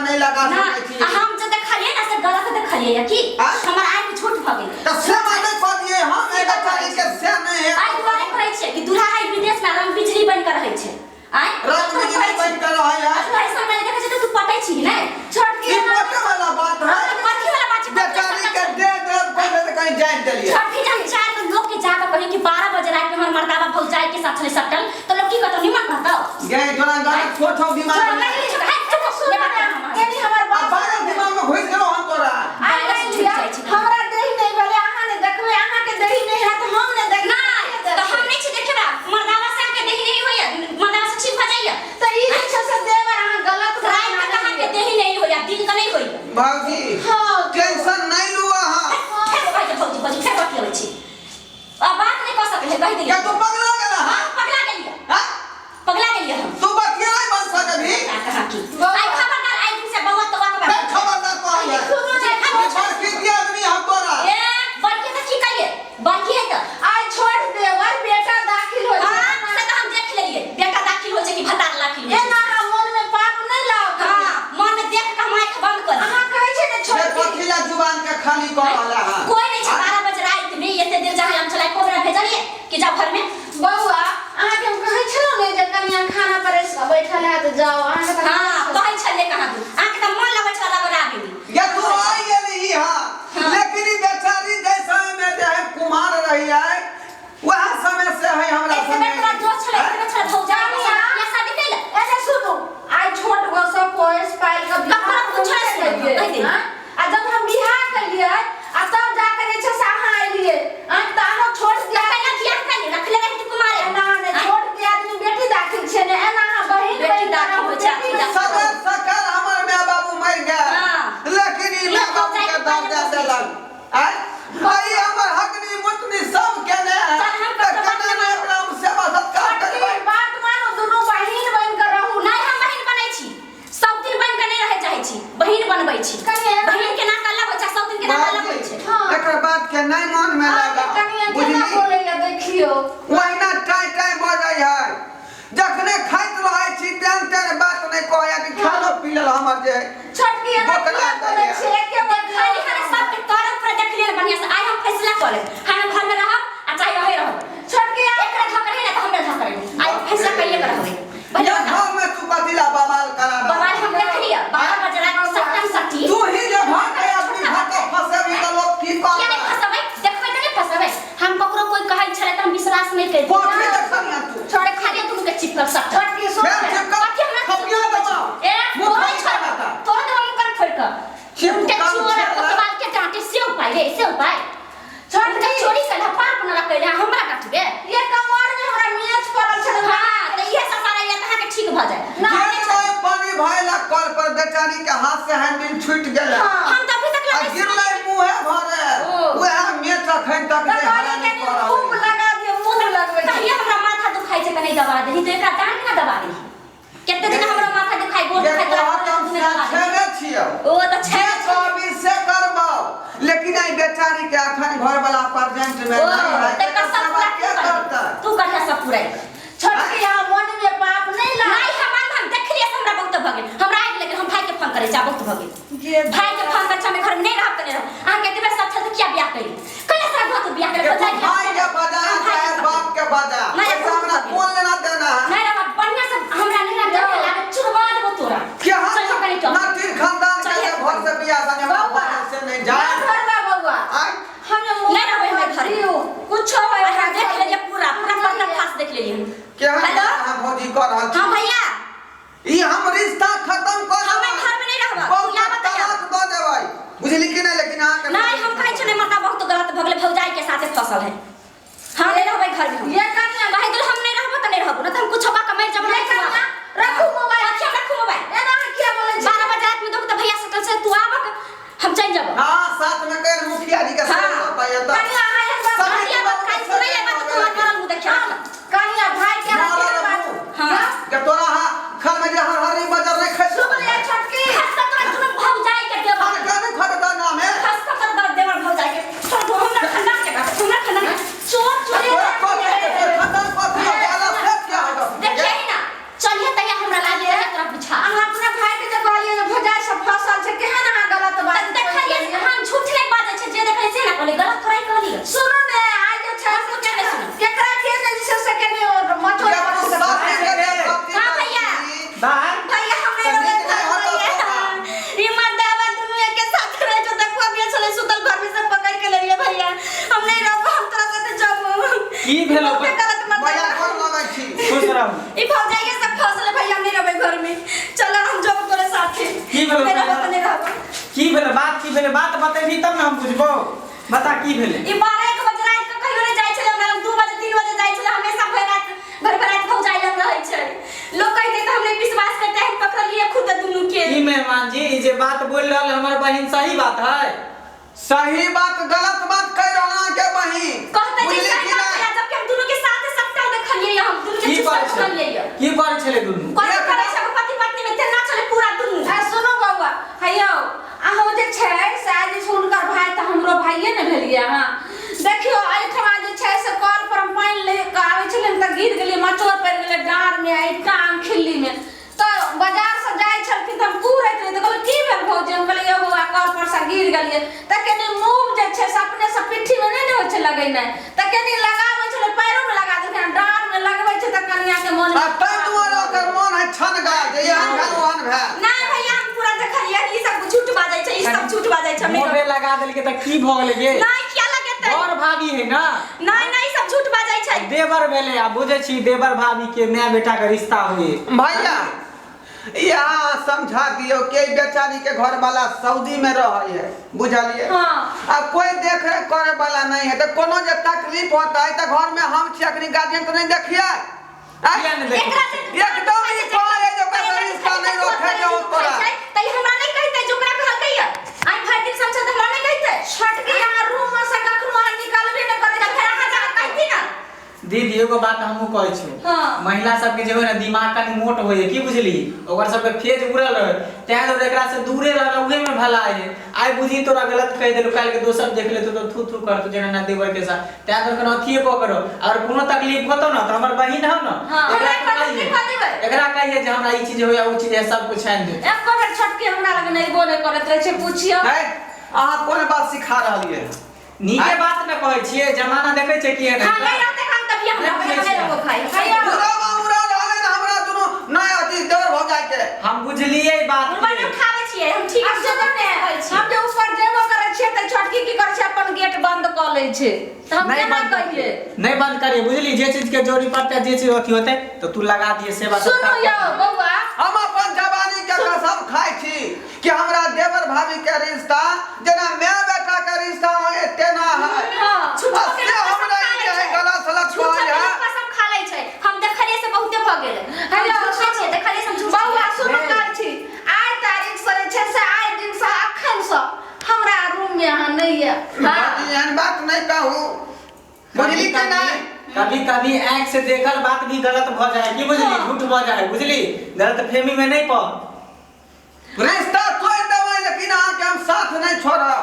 नहि लगा ना सकै छी। आ हम जे देखलियै ना से गलत देखलियै या की? आ? हमर आँखि झूठ भऽ गेल। तऽ से नहि कहलियै हम एहि बेचारी के से नहि है। एहि दुआरे कहै छियै कि दूल्हा है विदेश में रंग बिजली बनि कऽ रहै छै। आँय? रंग तखन बिजली कहै छी। बनि कऽ रहै है। तू ऐसा नहि देखै छै तऽ तू पटै छी ने? छोटकी ई पटे वाला बात है। कथी वाला बात छै? बेचारी के दे दे पहिले तऽ कहीं जानि देलियै। छठी जन चार गो लोग के जाके कहियो कि 12 बजे रात में हमर मर्दाबा भौजाई के साथ छलै सटल तऽ लोग की कहतौ निमन कहतौ? गे तोरा गाना छोट हौ दिमाग तोरा में। कहि छौ, हे, चुप, सुन ले बात ना, कर हम। कनी हमर आ बात बारह दिमाग में घुसि गेलौ हन तोरा। आइ बारह लिअ, छुटि जाइ छै। हमरा देही नहि भेलै अहाँ नहि देखबै अहाँके देही नहि हैत हम नहि देखबै नहि तऽ हम नहि छी देखेबा मर्दाबा साहब के देही नहीं होइया मर्दाबा से ठीक भऽ जाइया। तऽ ई जे छै से देवर अहाँ गलत राति के कहाँ के देही नहीं होइया दिन के नहीं होइया। भौजी हाँ। टेंशन नहीं लू अहाँ। फेर कहै छै भौजी भौजी फेर बतियाबै छी। आ बात नहीं कह सकै है कहि क्या देलियै। तू पगला गेला हाँ पगला गेलियै। हाँ? पगला गेलियै हम। तू बतियाई बन सकबी? का कहाँ की आई खबरदार आई दिन से बउआ तोआ के मैं बात खबरदार कहल है। सुनू ने, बड़की दिया आदमी हम तोरा। ए बड़की तऽ की करियै बड़की है तऽ आइ छोट देवर बेटा दाखिल होइ छै। हाँ से तऽ हम देख लेलियै बेटा दाखिल होइ छै कि भतार दाखिल होइ छै। एना अहाँ मन में पाप नहि लाउ। हाँ मन में देख के हम आँखि बंद कर अहाँ कहै छै ने से छोटकी कथी ला जुबान के खाली कऽ रहल है? कोई नहीं छै 12 बजे रात में एते देर जहाँ हम चला कोबरा भेजलियै कि जा घर में। बौआ अहाँके हम कहै छलहुँ ने जे कनिया खाना परसि कऽ बैठल है तऽ जाउ अहाँके तऽ हाँ कहै छलियै कहाँ तू अहाँके तऽ मन लगै छल रगड़ाबे में। ये तू आई गेली हाँ लेकिन ई बेचारी जै समय में जे है कुमार रही है वह समय से है हमरा एक बेर तोरा दोस्त छलै एक बेर छलै भौजाई के साथ या शादी कैला। एने सुनू आइ छोट गो सब पोस पालि कऽ बियाह ककरो पूछै केलियै, सुनू, कहि दे। आँय? आ जब हम बियाह केलियै आ तब जाके जे छै से अहाँ एलियै आँय तऽ अहाँ छोट तऽ दियादनी कैला बियाह कैली रखले रही तू कुमारे। एना नहि आँय? छोट दियादनी बेटी दाखिल छै ने एना अहाँ बहिन बेटी बहिन दाखिल होइ छै, बेटी अथी दाखिल। सगर सकर हमर माय बाबू मरि गेल हाँ। लेकिन ई माय बाबू के दाम दे देलक आँय? आ ई हमर हगनी मुतनी सब केने है चल, हम तऽ ककरो बात केना नहि नहि ओकरा हम सेवा सत्कार करबै? बात मानू दुनू बहिन बनि कऽ रहू। नहि हम बहिन बनै छी सब दिन बनि कऽ नहि रहै चाहै छी बहिन बनबै छी। कनिया बहिन के नाता अलग होइ छै सब दिन के नाता अलग होइ छै। हाँ। एकर बात के नहि मन में अहाँके लगा कनिया केना बुझली बोलैया देखियौ। ओहिना टाइ टाइ बजै है जखने खाइत रहै छी तेहन तेहन बात नहि कहैया कि खानो पी लेल हमर जे छोटकी एना बोकला किया बोलै दैया। छी एके बेर खाली खाली सबके तरफ पर देखलियै ने बढ़िया से आइ हम फैसला कऽ लेब हम घर में रहब आ चाहे रहे रहब। छोटकी एकरा धक रहे ना तऽ हमरा धक रहे आइ फैसला करिए के रहबै। पहिले ये बताउ। घर में तू कथी ला बवाल करा रहल? बवाल हम देखलियै 12 बजे राति सट्टम सट्टी। तू ही जे घर के अपनी घर के फंसेबी तऽ लोग की किया नहि कहतै? फंसेबै देखबै तऽ नहि फंसेबै हम ककरो कोई कहै छलै तऽ हम विश्वास नहि करितियै। कथी देखलियै तू? छोड़े खाली तुम के चिपकल सट्टा। छोटकी सुन फेर ने। चिपकल कथी हमरा थपिया देबौ। ए मुँह तोरे खोलि छोड़ कऽ बता। तोरे देबौ मुँह कान फोड़ि कऽ। चिपकल उनके चोर छलै। कोतवाल के डांटे से उपाय रे से उपाय। छोटकी उनके चोरी कैला पाप न कैला हमरा डांटबे। ये कमर में हमरा मेच पड़ल छलै। हाँ तऽ इहे सब सारा ये तऽ अहाँके ठीक भऽ जायत। ना, जे कोई पानी भइला कल पर बेचारी के हाथ से हैंडल छूट गेलै हाँ। हम तऽ अभी तक आ लगै गिरलै मुँहे भरे ओ। वएह मेच अखन तक तऽ जे कहलियै हरानी कनी कऽ रहल खूब है। लगा दियौ मुँह लगबै छै। कहिया हमरा माथा दुखाइ छै तऽ नहि दबा देही तऽ एकरा डांट ना दबा देही। कते दिन हमरा माथा दुखाइ गोड़ जे दुखाइ तोरा कहत हम तू नहि से दबा देही। छेने छियौ। ओ तऽ जे छै कहबी से करबौ लेकिन एहि बेचारी के अखन घर वाला प्रेजेंट में ओ नहीं है तऽ एकर एकर सब सेवा पूरा के तू करतै? करही तू करहे सब पूरा। छोटकी अहाँ मन में पाप नहि लाउ। नहि हम हम देखलियै से हमरा बहुत भऽ गेल हमरा आबि गेल हम भाई के फोन करै छी आब बहुत भऽ गेल। गे भाई के फोन करै छी हम घर में नहि रहब तऽ नहि रहब अहाँके एतबे सब छल तऽ किया बियाह कैली कैला सारा घर तू बियाह कैला देखो भौजाई के भाई के बजा हम भाई के चाहे बाप के बजा नहीं, वैसे हमरा बहुत कोन लेना देना है? नहीं रहब बढ़िया से हमरा नहीं रहब जब लागे चुरवा देबो तोरा। कि हम चल कनी टॉप। नातिर खानदान के चलिए। जे घर से बियाह संगे हमरा बौआ। घर से नहीं जाए। घर बा बौआ। आय हम नहीं रहबै हमे घर में। कुछो होय आइ हम देख लेलियै पूरा पूरा पर्दा फास देख लेलियै हम। केहन हेलो? अहाँ भौजी कऽ रहल छी? हाँ भैया ई हम रिश्ता खत्म कऽ हमे देबै। घर में नहीं रहब बहुत तू आबऽ तऽ तलाक दऽ देबै बुझली कि नहीं लेकिन अहाँके नहीं हम कहै छियै मर्दा बहुत गलत भऽ गेलै भौजाई के साथे फसल है। हाँ नहीं रहबै घर में हम। ये कनिया कहि देलहुँ हम नहीं रहबो तऽ नहीं रहबो ना तऽ हम कुछो कऽ के मरि जेबो ये कनिया रखू मोबाइल। कथी हम रखू मोबाइल? एना अहाँ किया बोलै छी? 12 बजे रात में देखू तऽ भैया सकल से तू आबक हम चलि जेबो। हाँ साथ में कर मुखिया जी के हाँ। साथ होता है तो कनिया अहाँ एक बात सब कनिया बात काल्हि सुनैया बात तू हमर मरल मुँह देखिया। कनिया भाई के अहाँ मरल केहन बात मुँह। हाँ। के तोरा हाँ घर में जे हर हरी बजर नहीं खाइ सुन ले छोटकी। खस्ता तोरा दुनू भौजाई के देबो। खान के नहीं खाता नाम है। खस्ता तोरा देवर भौजाई के। तोरा दो हमरा खानदान के बात हमरा खानदान के चोर चोरी तोरा कथी के तोर खानदान कथी हो जाला से क्या होगा? देखिए ही ना चलिए तैया हमरा लागे तोरा बुझा। अहाँ अपना भाई के जे कहलियै जे भौजाई सब बाहर भैया हम नहीं तनिक रहबै नहि होतौ भैया। तोरा। ई मर्दावा दुनू एके साथ रहे जो देखो अभी छले सुतल घर में से पकड़ के लेलिए भैया हम नहीं रहबो हम तोरा साथे जबो की भेलौ? बहुते गलत भैया मर्दावा गोर लगै छी। खुश रहू। ई भौजाई के सब फंसल भैया हम नहीं रहबै घर में चलो हम जबो तोरे साथे। की भेलौ नहीं रहबो भैया? त नहीं रहबो। की भेलै बात? की भेलै बात बतेबही तब ने हम बुझबौ। बता की भेलै? ई 12 1 बजे राति के कहियो नहीं जाइ छलै हमरा लग 2 बजे 3 बजे जाइ छलै हमेशा भरि राति भरि भरि राति भौजाई लग रहै छै। लोग कहते तऽ हम नहीं विश्वास करते हैं पकड़लिए खुद दुनू के। की मेहमान जी ई जे बात बोल रहल हमर बहिन सही बात है? सही बात गलत बात कहि रहल अहाँके बहिन। कहते जे बुझली सही कि बात नहि? है जबकि हम दुनू के साथ सबटा देखलिए हम दुनू के की चुस्सा करै छलै? पकड़लिए। की करै छलै दुनू? कथी करै छै पति पत्नी में तेना छलै पूरा दुनू। आ सुनू बौआ हैयौ अहूँ जे छै से आइ जे छै हुनकर भाय तऽ हमरो भाइये ने भेलियै अहाँ। देखियौ एहिठमा जे छै से कल पर हम पानि ले कऽ आबै छलियै ने तऽ गिर गेलियै मचोड़ पड़ि गेलै डाँरमे आ ई टाँग खिल्लीमे। तऽ बाजारसँ जाइ छलखिन तऽ हम कुहरैत रहियै तऽ कहलहुँ की भेल भौजी? हम कहलियै यौ बौआ कल पर सँ गिर गेलियै तऽ कनि मूव जे छै से अपनेसँ पिट्ठीमे नहि ने होइ छै लगेनाइ तऽ कनि लगाबै छलै पैरोमे लगा देलखिन आ डाँरमे लगबै छै तऽ कनियाके मोन आ ताहि दुआरे ओकर मोन है छनगा जे एहन भेल ओहन भेल। नहीं भैया हम पूरा देखलिए ई सब झूठ बाजै छै ई सब झूठ बाजै छै। मोबे लगा देलकै तऽ की भऽ गेलै गे? नहीं किया लगेतै? बड़ भाभी है ना? नहीं नहीं ई सब झूठ बाजै छै। देवर भेलै आ बुझै छी देवर भाभी के माय बेटा के रिश्ता हुए। भैया यहाँ समझा दियौ कि एहि बेचारी के घर वाला सऊदी में रहै है बुझलिए? हाँ। आ कोई देख रेख करे वाला नहीं है तो कोनो जे तकलीफ होता है तो घर में हम छी अखनी गार्जियन तो नहीं देखिए। किया नहि देखै? एकरा से एकदम ई कहै जे ओकरा से रिश्ता नहीं रखे जे ओ तोरा। त ई हमरा नहीं कहतै जे ओकरा कहलकै या आइ भरि दिन समझा त हमरा नहीं कहतै। छोटकी अहाँ रूम में से कखनो अहाँ निकलबे नहि करै तऽ फेर अहाँ जा कहती ना। दीदी एगो बात हमहूँ कहै छी। हाँ। महिला सबके जे होइ ने दिमाग कनि मोट होइ है की बुझली ओकर सबके फेज उड़ल रहे तैं दुआरे एकरा से दूरे रहल उहे में भला है। आइ बुझी तोरा गलत कहि देलू काल्हि के दोसर देख लेतौ तऽ थू थू करतौ जेना ना देवर के साथ तैं दुआरे कनि अथिये कऽ के रह। अगर कोनो तकलीफ होतौ ने तऽ हमर बहिन हौ ने। हाँ। एकरा हमरा कहिहे। तकलीफ कऽ देबै। एकरा कहिहे जे हमरा ई चीज होइए ओ चीज है सब कुछ आनि दे। एको बेर छोटकी हमरा लग नहि बोले करैत रहै छै पुछियौ। है अहाँ कोन बात सिखा रहलियै? नीके बात ने कहै छियै जमाना देखै छै की एहन हम नहीं रहते हम तभी हम नहि रहबै बुझै हम नहीं छियै। रहबो भाई। भैया उड़ावा उड़ा रहलै ने हमरा दुनू नहि अथी देवर भौजाई के। हम बुझलियै बात उड़बा के। नहि उठाबै छियै हम ठीक आब सुनू ने हम जे ऊपर जेबो करै छियै तऽ छोटकी की करै छै अपन गेट बंद कऽ लै छै तऽ हम नहीं केना बंद कहियै? नहीं बंद करिए बुझली जे चीज के जोड़ी पड़तै जे चीज अथी होतै तऽ तू लगा दिए सेवा सुनू यौ बौआ हम अपन जवानी के कसम खाइ छी कि हमरा देवर भाभी के रिश्ता जेना माय बेटा के रिश्ता होय तेना है। हाँ। झूठो आ के से लोग कसम हमरा खा ई लै जे है छै। गला सलत झूठो कहै के है। लोग कसम खा लै छै हम देखलिए से बहुते भऽ गेलै। हम हेलो, झूठ छियै देखलिए से हम झूठ बौआ छियै। सुनू कहै छी आइ तारीख से जे छै से आइ दिन से अखन से हमरा रूम में अहाँ नहि आयब। हाँ। भाभी एहन बात नहीं कहू बुझली कि नहीं? कभी कभी आँख से देखल बात भी गलत भऽ जाए की बुझली झूठ भऽ जाए बुझली गलत फहमी में नहीं पड़। रिश्ता तोड़ि देबै लेकिन अहाँके हम साथ नहीं छोड़ब।